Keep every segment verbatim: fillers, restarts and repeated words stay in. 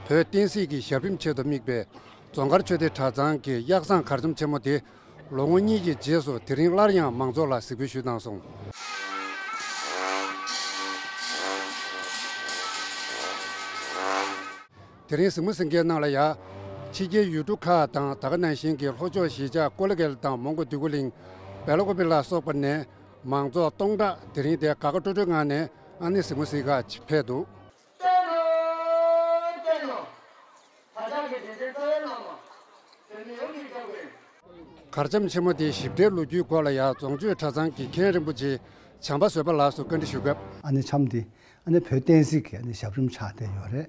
བོད་བསྟན་སྲིད་ཀྱི་ཞབས་རིམ་ཆེད་དུ་དམིགས་པའི་རྫོང་དཀར་ཆོས་སྡེ་གྲྭ་ཚང་གི་གཡག་བཟང་གར་འཆམ་ཆེན་མོ་དེ་ལོ་ངོ་གཉིས་ཀྱི་རྗེས་སུ་དེ་རིང་སླར་ཡང་མང་ཚོགས་ལ་གཟིགས་འབུལ་ཞུས་གནང་སོང་། དེ་རིང་གཟིགས་མོ་གཟིགས་མཁན་རྣམས་ལ་ཡ། ཕྱི་རྒྱལ་ཡུལ་གྲུ་ཁག་དང་ད་ག་ནང་བཞིན་གྱི་ལྷོ་ཕྱོགས་གཞིས་ཆགས་ཀོ་ལི་གྷལ་དང་མོན་གྷོ་འདོད་རྒུ་གླིང་། སྦེལ་ཀོབ་ལ་སོགས་པ་ནས་མང་ཚོགས་སྟོང་ཕྲག་དེ་རིང་དེ་དགའ་དགའ་སྤྲོ་སྤྲོའི་ངང་ནས་ཨ་ནེ་གཟིགས་མོ་གཟིགས་ག་ཕེབས་འདུག། གར་འཆམ་ཆེན་མོ་དེའི་ཞིབ་ཕྲའི་ལོ་རྒྱུས་སྐོར་ལ་ཡང་རྫོང་ཆོས་གྲྭ་ཚང་གི་མཁན་རིན་པོ་ཆེ་བྱམས་པ་བཟོད་པ་ལགས་སུ་བཀའ་འདྲི་ཞུ་སྐབས། ཨ་ནེ་འཆམ་དེ་ཨ་ནེ་བོད་བསྟན་སྲིད་ཀྱི་ཨ་ནེ་ཞབས་རིམ་ཆགས་བསྡད་ཡོད་རེད།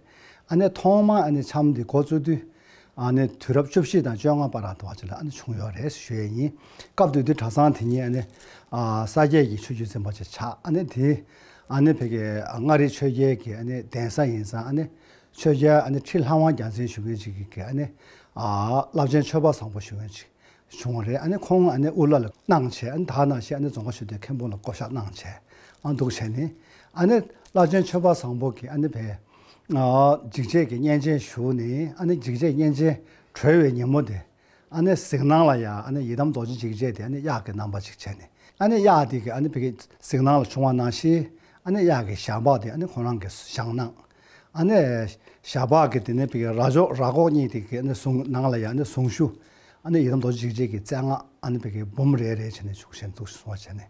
ཨ་ནེ་ཐོག་མ་ཨ་ནེ་འཆམ་དེ་འགོ་བཙུགས་དུས་ཨ་ནེ་དུས་རབས་བཅུ་བཞི་དང་བཅོ་ལྔ་བར་དུ་བ་ཅིག་ལ་ཨ་ནེ་བྱུང་ཡོད་རེད་ཞུ་ཡས་ཡིན། སྐབས་དེ་དུས་གྲྭ་ཚང་དེ་ཉིད་ཨ་ནེ་ས་སྐྱའི་གི་ཆོས་བརྒྱུད་འཛིན་པ་ཅིག་ཆགས། ཨ་ནེ་དེ་ཨ་ནེ་བོད་ཀྱི་མངའ་རིས་ཆོས་རྒྱལ་གྱི་ཨ་ནེ་གདན་ས་ཡིན་ཙང་ཨ་ནེ་ཆོས་རྒྱལ་ཨ་ནེ་ཁྲི་ལྷ་དབང་རྒྱལ་མཚན་ཞུ་མཁན་ཅིག་གི་ཨ་ནེ་རླབས་ཆེན་ཆོས་པ་བཟང་པོ་ཞུ་མཁན་ཅིག་བྱུང་བ་རེད། ཨ་ནེ་ཁོང་ཨ་ནེ་དབུ་བླ་ལ་གནང་བྱས། ཨ་ནེ་ད་ག་ནང་བཞིན་ཨ་ནེ་རྫོང་དཀར་ཆོས་སྡེ་མཁན་པོ་ལ་བསྐོ་བཞག་གནང་བྱས། ཨ་འདུག་བྱས་ནས་ཨ་ནེ་བླ་ཆེན་ཆོས་པ་བཟང་པོ་གིས་ཨ་ནེ་བས་འཇིགས་བྱེད་ཀྱི་གཉན་ཆེན་ཞུགས་ནས། ཨ་ནེ་འཇིགས་བྱེད་གཉན་ཆེན་གྲོལ་བའི་ཉིན་མོ་དེ་ཨ་ནེ་གཟིགས་སྣང་ལ་ཡ་ཨ་ནེ་ཡི་དམ་རྡོ་རྗེ་འཇིགས་བྱེད་དེ་ཨ་ནེ་གཡག་གི་རྣམ་པ་ཅིག་བྱས་ནས། ཨ་ནེ་གཡག་དེ་གི་ཨ་ནེ་བས་གཟིགས་སྣང་ལ་བྱུང་བ་ནང་བཞིན་ཨ་ནེ་གཡག་གི་ཞགས་པ་དེ་ཨ་ནེ་ཁོང་རང་གིས་བཞེངས་གནང་། ཨ་ནེ་ཞགས་པ་གི་དེ་ནས་བི་གའི་རྭ་ཅོ་རྭ་ཁོག་གཉིས་དེ་གི་ཨ་ནེ་ཟུང་ནང་ལ་ཡ་ཨ་ནེ་ཟུང་ཤུ། ཨ་ནེ་ཡི་དམ་རྡོ་རྗེ་འཇིགས་བྱེད་ཀྱི་རྩེ་ལྔ་ཨ་ནེ་བི་གའི་འབུམ་རེ་རེ་བྱས་ནས་བྱུགས་བཞིན་འདུག་གསུང་བ་བྱས་ནས་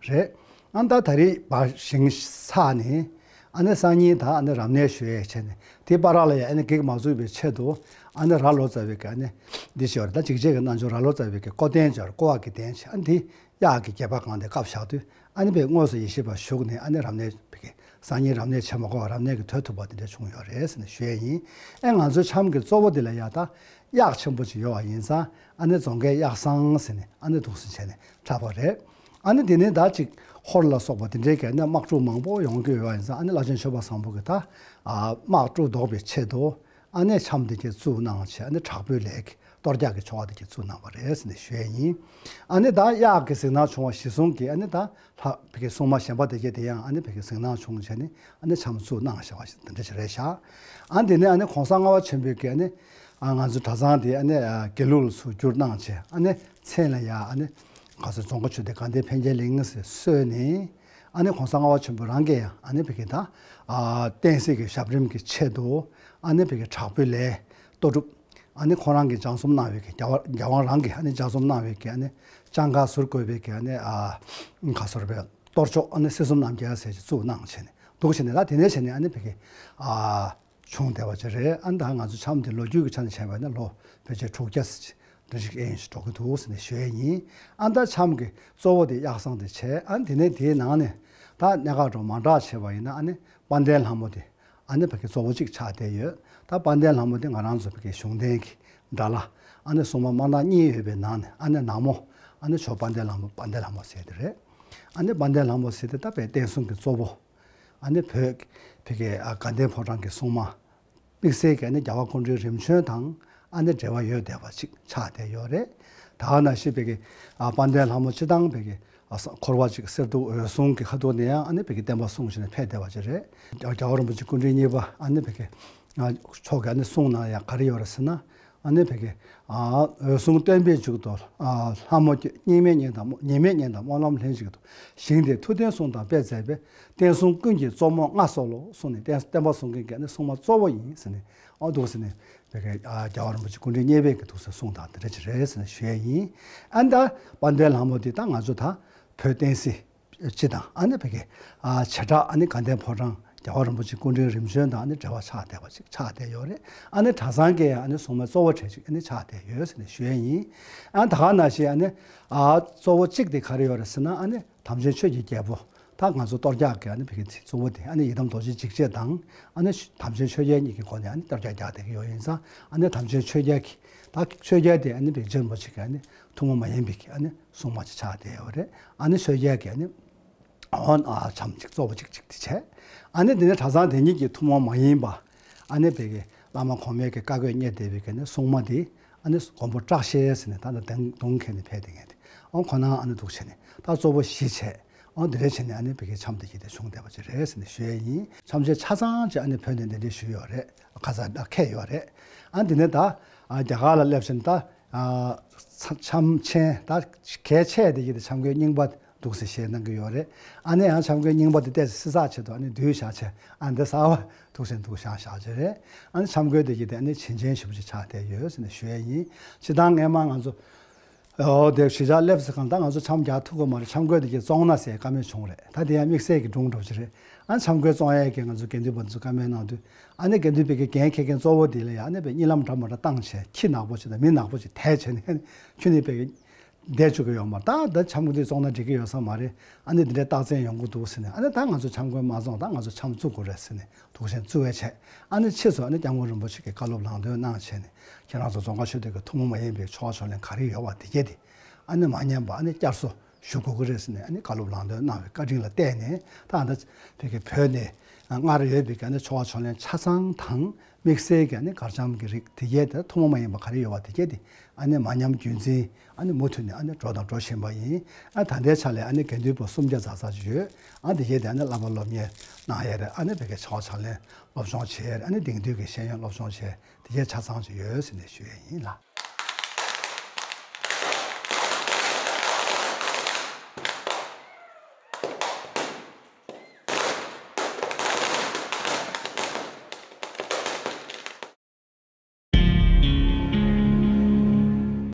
རེད། ཨ་ད་ད་རེས་བ་ཞིང་ཚགས་ནས་ཨ་ནེ་སང་ཉིན་ད་ཨ་ནེ་རབ་གནས་ཞུ་ཡས་བྱས་ནས་དེ་བར་ལ་ཡ་ཨ་ནེ་གེགས་མ་བཟོས་པའི་ཆེད་དུ་ཨ་ནེ་རྭ་ལོ་ཙཱ་བའི་གི་ཨ་ནེ་འདི་ཞེས་པ་རེད། ད་འཇིགས་བྱེད་ཀྱི་རྣལ་འབྱོར་རྭ་ལོ་ཙཱ་བའི་གི་བརྐོ་རྟེན་སྦྱར་བརྐོ་བ་གི་རྟེན་བྱས། ཨ་ནེ་དེ་གཡག་གི་སྐེད་པ་སྒང་དེ་བཀབ་བཞག་དུས་ཨ་ནེ་བས་དངོས་སུ་ཡེ་ཤེས་པ་ཞུགས་ནས་ཨ་ནེ་རབ་གནས་བི་གའི་སང་ཉིན་རབ་གནས་བྱེད་མ་དགོས་པར་རབ་གནས་ཀྱི་དོད་ཐུབ་པ་དེ་འདྲ་བྱུང་ཡོད་རེད་ཟེར་ནས་ཞུ་ཡས་ཡིན། ཨེ་ང་ཚོའི་འཆམ་གྱི་གཙོ་བོ་དེ་ལ་ཡ་ད་གཡག་ཆེན་པོ་ཅིག་ཡོད་པ་ཡིན་ཙང་ཨ་ནེ་རྫོང་དཀར་གཡག་བཟང་ཟེར་ནས་ཨ་ནེ་འདུག་སེ་བྱས་ནས་གྲགས་པ་རེད། ཨ་ནེ་དེ་ནས་ད་ཅིག་ཧོར་ལ་སོགས་པ་དེ་འདྲའི་གི་ཨ་ནེ་དམག་འཁྲུག་མང་པོ་ཡོང་གི་ཡོད་པ་ཡིན་ཙང་ཨ་ནེ་བླ་ཆེན་ཆོས་པ་བཟང་པོ་གིས་ད་དམག་འཁྲུག་ཟློག་པའི་ཆེད་དུ་ཨ་ནེ་འཆམ་དེ་གས་བཙུགས་གནང་བྱས། ཨ་ནེ་དྲག་པོའི་ལས་ཀྱི་གཏོར་རྒྱག་གི་ཆོ་ག་དེ་གས་བཙུགས་གནང་བ་རེད་ཟེར་ནས་ཞུ་ཡས་ཡིན། ཨ་ནེ་ད་གཡག་གི་གཟིགས་སྣང་བྱུང་བ་གཞིར་བཟུང་གིས་ཨ་ནེ་ད་ལྷ་བི་གའི་སྲུང་མ་གཞན་པ་དེ་གས་དེ་ཡང་ཨ་ནེ་བི་གའི་གཟིགས་སྣང་བྱུང་བྱས་ནས་ཨ་ནེ་འཆམ་བཙུགས་གནང་བཞག་པ་ཞིག་དེ་འདྲ་ཞིག་རེད་ཤག། ཨ་དེ་ནས་ཨ་ནེ་གོང་ས་ལྔ་པ་ཆེན་པོའི་གི་ཨ་ནེ་ང་ཚོ་གྲྭ་ཚང་དེ་ཨ་ནེ་དགེ་ལུགས་ལ་ཚུར་བསྒྱུར་གནང་བྱས། ཨ་ནེ་མཚན་ལ་ཡ་ཨ་ནེ་ག་ཚོད་རྫོང་དཀར་ཆོས་སྡེ་དགའ་ལྡན་ཕན་རྒྱལ་གླིང་ཟེར་གསོལ་ནས། ཨ་ནེ་གོང་ས་ལྔ་པ་ཆེན་པོ་རང་གིས་ཡང་ཨ་ནེ་བི་གའི་ད་བསྟན་སྲིད་ཀྱི་ཞབས་རིམ་གྱི་ཆེད་དུ་ཨ་ནེ་བི་གའི་དྲག་པོའི་ལས་གཏོར་སྒྲུབ། ཨ་ནེ་ཁོང་རང་གིས་སྦྱང་གསུམ་གནང་བའི་གི་རྒྱལ་བ་རྒྱལ་དབང་རང་གིས་ཨ་ནེ་སྦྱང་གསུམ་གནང་བའི་གི་ཨ་ནེ་སྤྱང་ཀ་ཟུར་བཀོད་པའི་གི་ཨ་ནེ་ག་ཟེར་བའི་གཏོར་ཆོག་ཨ་ནེ་སྲིད་གསུམ་རྣམ་རྒྱལ་ཟེར་ཅིག་བཙུགས་གནང་བྱས་ནས་འདུག་བྱས་ནས་ད་དེ་ནས་བྱས་ནས་ཨ་ནེ་བི་གའི་བྱུང་བསྡད་པ་ཅིག་རེད། ཨ་ནེ་ད་ང་ཚོ་འཆམ་དེ་ལོ་རྒྱུས་ཀྱི་ཆ་ནས་བྱས་པ་ཡིན་ན་ལོ་ཕལ་ཆེར་དྲུག་བརྒྱ་ཙམ་ཅིག་འདྲ་ཞིག་ཨེ་ཡིན་ཞིག་འགྲོ་གི་འདུག་ཟེར་ནས་ཞུ་ཡས་ཡིན། ཨ་ནེ་ད་འཆམ་གྱི་གཙོ་བོ་དེ་གཡག་བཟང་དེ་བྱས། ཨ་ནེ་དེ་ནས་དེའི་ནང་ནས་ད་གནད་འགག་འདྲ་མང་དྲགས་བྱས་པ་ཡིན་ན་ཨ་ནེ་དཔལ་ལྡན་ལྷ་མོ་དེ་ཨ་ནེ་བི་གའི་གཙོ་བོ་གཅིག་ཆགས་བསྡད་ཡོད། ད་དཔལ་ལྡན་ལྷ་མོ་དེ་ང་རང་ཚོ་བི་གའི་གཞུང་བསྟེན་གྱི་དགྲ་ལྷ་ཨ་ནེ་སྲུང་མ་དམར་ནག་གཉིས་ཡོད་པའི་ནང་ནས་ཨ་ནེ་ནག་མོ་ཨ་ནེ་ཇོ་དཔལ་ལྡན་ལྷ་མོ་དཔལ་ལྡན་ལྷ་མོ་ཟེར་དེ་རེད། ཨ་ནེ་དཔལ་ལྡན་ལྷ་མོ་ཟེར་དེ་ད་བས་བསྟན་སྲུང་གི་གཙོ་བོ། ཨ་ནེ་བོད་བི་གའི་དགའ་ལྡན་ཕོ་བྲང་གི་སྲུང་མ། དམིགས་བསལ་གྱི་ཨ་ནེ་རྒྱལ་བ་སྐུ་ཕྲེང་རིམ་བྱོན་དང་ཨ་ནེ་འབྲེལ་བ་ཡོད་བསྡད་པ་ཅིག་ཆགས་བསྡད་ཡོད་རེད། ད་ག་ནང་བཞིན་བི་གའི་དཔལ་ལྡན་ལྷ་མོ་སྤྱི་བཏང་བི་གའི་འཁོར་བ་ཅིག་གསེར་གདུགས་འོད་སྲུང་གི་ཁ་ཐུག་ནས་ཡང་ཨ་ནེ་བི་གའི་བསྟན་པ་སྲུང་བྱས་ནས་ཕེབས་བསྡད་པ་ཅིག་རེད། རྒྱལ་བ་རིན་པོ་ཆེ་སྐུ་ཕྲེང་གཉིས་པ་ཨ་ནེ་བི་གའི་མཆོག་གི་ཨ་ནེ་གསུང་ནང་ཡང་ག་རེ་ཡོད་རེད་ཟེར་ན། ཨ་ནེ་བི་གའི་འོད་སྲུང་སྟོན་པའི་མཇུག་ཏུ་ལྷ་མོ་ཁྱོད་སྙིགས་མའི་གཉེན་དང་ཉེས་མེད་གཉེན་དང་སྨོན་ལམ་ལྷན་ཅིག་ཏུ་བཞེངས་ཏེ་ཐུབ་བསྟན་སྲུང་དང་སྤེལ་མཛད་པའི་བསྟན་སྲུང་ཀུན་གྱི་གཙོ་མོ་མངའ་གསོལ་ལོ་གསུངས་ནས་བསྟན་བསྟན་པ་སྲུང་མཁན་གྱི་ཨ་ནེ་སྲུང་མ་གཙོ་བོ་ཡིན་ཟེར་ནས་ཨ་འདུག་ཟེར་ནས་བི་གའི་རྒྱལ་བ་རིན་པོ་ཆེ་སྐུ་ཕྲེང་གཉིས་པའི་གི་འདུག་ཟེར་གསུང་དང་དེ་འདྲ་ཅིག་རེད་ཟེར་ནས་ཞུ་ཡས་ཡིན། ཨ་ནེ་ད་དཔལ་ལྡན་ལྷ་མོ་འདི་ད་ང་ཚོ་ད་བོད་བསྟན་སྲིད་སྤྱི་དང་ཨ་ནེ་བི་གའི་བྱེ་བྲག་ཨ་ནེ་དགའ་ལྡན་ཕོ་བྲང་རྒྱལ་བ་རིན་པོ་ཆེ་སྐུ་ཕྲེང་རིམ་བྱོན་དང་ཨ་ནེ་འབྲེལ་བ་ཆགས་བསྡད་པ་ཅིག་ཆགས་བསྡད་ཡོད་རེད། ཨ་ནེ་གྲྭ་ཚང་གི་ཨ་ནེ་སྲུང་མའི་གཙོ་བོ་གྲས་ཅིག་ཨ་ནེ་ཆགས་བསྡད་ཡོད་ཟེར་ནས་ཞུ་ཡས་ཡིན། ཨ་ནེ་ད་ག་ནང་བཞིན་ཨ་ནེ་གཙོ་བོ་གཅིག་དེ་ག་རེ་ཡོད་རེད་ཟེར་ན་ཨ་ནེ་དམ་ཅན་ཆོས་ཀྱི་རྒྱལ་པོ། ད་ང་ཚོ་གཏོར་རྒྱག་གི་ཨ་ནེ་བི་གའི་གཙོ་བོ་དེ་ཨ་ནེ་ཡི་དམ་རྡོ་རྗེ་འཇིགས་བྱེད་དང་ཨ་ནེ་དམ་ཅན་ཆོས་རྒྱལ་གཉིས་ཀྱི་སྒོ་ནས་ཨ་ནེ་གཏོར་རྒྱག་རྒྱག་བསྡད་ཀྱི་ཡོད་ཡིན་ཙང་ཨ་ནེ་དམ་ཅན་ཆོས་རྒྱལ་གྱི་ད་ཆོས་རྒྱལ་དེ་ཨ་ནེ་བི་གའི་རྗེ་རིན་པོ་ཆེ་གི་ཨ་ནེ་ཐུན་མོང་མ་ཡིན་པའི་གི་ཨ་ནེ་སྲུང་མ་ཅིག་ཆགས་བསྡད་ཡོད་རེད། ཨ་ནེ་ཆོས་རྒྱལ་གྱི་ཨ་ནེ་འོ་ཨ་འཆམ་ཅིག་གཙོ་བོ་གཅིག་གཅིག་དེ་བྱས། ཨ་ནེ་དེ་ནས་གྲྭ་ཚང་དེ་ཉིད་ཀྱི་ཐུན་མོང་མ་ཡིན་པ་ཨ་ནེ་བི་གའི་བླ་མ་གོང་མའི་གི་བཀའ་བསྒོས་གཉེར་བསྡད་པའི་གི་ཨ་ནེ་སྲུང་མ་དེ་ཨ་ནེ་མགོན་པོ་བཀྲ་ཤིས་ཟེར་ནས་ད་ལྟ་གདོང་གདོང་ཁྱེར་ནས་ཕེབས་བསྡད་མཁན་དེ་ཨོ་ཁོ་ན་ཨ་ནེ་འདུག་བྱས་ནས་ད་གཙོ་བོ་བཞི་བྱས། ཨ་འདི་འདྲ་བྱས་ནས་ཨ་ནི་བོད་ཀྱི་འཆམ་དེ་གྱད་དེ་བྱུང་བསྡད་པ་ཅིག་རེད་ཟེར་ནས་ཞུ་ཡས་ཡིན། འཆམ་གཞས་ཆ་ཚང་ཅིག་ཨ་ནི་བོད་ནས་འདི་འདྲ་ཞུས་ཡོད་རེད། ཁ་ས་ད་ཁེལ་ཡོད་རེད། ཨ་འདི་ནས་ད་ཨ་རྒྱ་གར་ལ་སླེབས་ཕྱིན་ད་ཨ་ཚ་འཆམ་ཆེན་ད་གལ་ཆེ་དེ་གྱད་དེ་འཆམ་གོས་རྙིང་པ་འདུག་ཟེར་བཤད་གནང་གི་ཡོད་རེད། ཨ་ནི་ཡང་འཆམ་གོས་རྙིང་པ་དེ་ཏོག་ཙམ་བསིལ་ཚགས་ཆེད་དུ་ཨ་ནི་བསྡུས་བཞག་བྱས་ཨ་འདི་གསར་པ་འདུག་ཟེར་འདུག་བཞག་བཞག་བྱས་རེད། ཨ་ནི་འཆམ་གོས་དེ་གྱད་དེ་ཨ་ནི་བྱིན་ཅན་ཞེ་པོ་ཅིག་ཆགས་བསྡད་ཡོད་ཟེར་ནས་ཞུ་ཡས་ཡིན། སྤྱིར་བཏང་སྔས་མ་ང་ཚོ་ཨོ་དེ་གཞིས་ཆགས་སླེབས་ཚེ་གང་ལྟར་ང་ཚོ་འཆམ་རྒྱག་ཐུབ་ཀྱི་མ་རེད། འཆམ་གོས་དེ་གྱད་བཙོང་ན་ཟེར་བཀའ་མོལ་བྱུང་རེད། ད་དེ་ཡང་དམིགས་བསལ་གྱི་སྒྲུང་འདྲ་པོ་ཅིག་རེད། ཨ་འཆམ་གོས་བཙོང་ཡས་ཀྱི་ང་ཚོ་དགེ་འདུན་པ་ཚོ་བཀའ་མོལ་གནང་དུས་ཨ་ནི་དགེ་འདུན་པའི་གི་འགན་འཁྱེར་མཁན་གཙོ་བོ་དེ་ལ་ཡང་ཨ་ནི་བའི་གཉིད་ལམ་འདྲ་མ་འདྲ་བཏང་བྱས་ཁྱི་ནག་པོ་ཅིག་དང་མི་ནག་པོ་ཅིག་དེད་བྱས་ནས་ཨ་ནི་ཁྱོད་ནི་བའི་གི་བསྡད་བཅུག་གི་ཡོད་མ་རེད། ད་ད་འཆམ་གོས་འདི་བཙོང་ན་འགྲིག་གི་ཡོད་ས་མ་རེད། ཨ་ནི་འདི་འདྲའི་རྟགས་མཚན་ཡོང་གི་འདུག་ཟེར་ནས་ཨ་ནི་ད་ང་ཚོ་འཆམ་གོས་མ་བཙོང་ད་ང་ཚོ་འཆམ་བཙུགས་དགོས་རེད་ཟེར་ནས་འདུག་བྱས་བཙུགས་པའི་བྱས་ཨ་ནི་ཕྱིས་སུ་ཨ་ནི་སྐྱབས་མགོན་རིན་པོ་ཆེ་གིས་བཀའ་སློབ་ལམ་སྟོན་གནང་བྱས་ནས་ཁྱེད་རང་ཚོ་རྫོང་དཀར་ཆོས་སྡེ་གི་ཐུན་མོང་མ་ཡིན་པའི་ཆོ་ག་ཕྱག་ལེན་ག་རེ་ཡོད་པ་དེ་གྱད་དེ་ཨ་ནི་མ་ཉམས་པ་ཨ་ནི་བསྐྱར་གསོ་ཞུ་དགོས་ཀྱི་རེད་ཟེར་ནས་ཨ་ནི་བཀའ་སློབ་ལམ་སྟོན་གནང་བའི་བཀའ་དྲིན་ལ་བརྟེན་ནས་ད་ལྟ་བོད་ཀྱི་བོད་ནས་སྔར་ཡོད་པའི་ཨ་ནི་ཆོ་ག་ཕྱག་ལེན་ཆ་ཚང་དང་དམིགས་བསལ་གྱི་ཨ་ནི་གར་འཆམ་གྱི་རིགས་དེ་གྱད་དེ་ཐུན་མོང་མ་ཡིན་པ་ག་རེ་ཡོད་པ་དེ་གྱད་དེ་ཨ་ནི་མ་ཉམས་རྒྱུན་འཛིན་ཨ་ནི་མུ་མཐུད་ནས་ཨ་ནི་འགྲོ་དང་འགྲོ་བཞིན་པ་ཡིན། ཨ་ད་ལྟའི་ཆ་ལ་ཨ་ནི་དགེ་འདུན་པ་སུམ་བརྒྱ་ཙམ་ཙམ་ཅིག་ཡོད། ཨ་དེ་གྱད་དེ་ཨ་ནི་བསླབ་པ་སློབ་གཉེར་གནང་ཡས་རེད། ཨ་ནི་བོད་ཀྱི་ཆོ་ག་ཕྱག་ལེན་སློབ་སྦྱོང་བྱས་ཨ་ནི་དེང་དུས་ཀྱི་ཤེས་ཡོན་སློབ་སྦྱོང་བྱས་དེ་གྱད་ཆ་ཚང་ཅིག་ཡོད་ཟེར་ནས་ཞུ་ཡས་ཡིན་ལགས།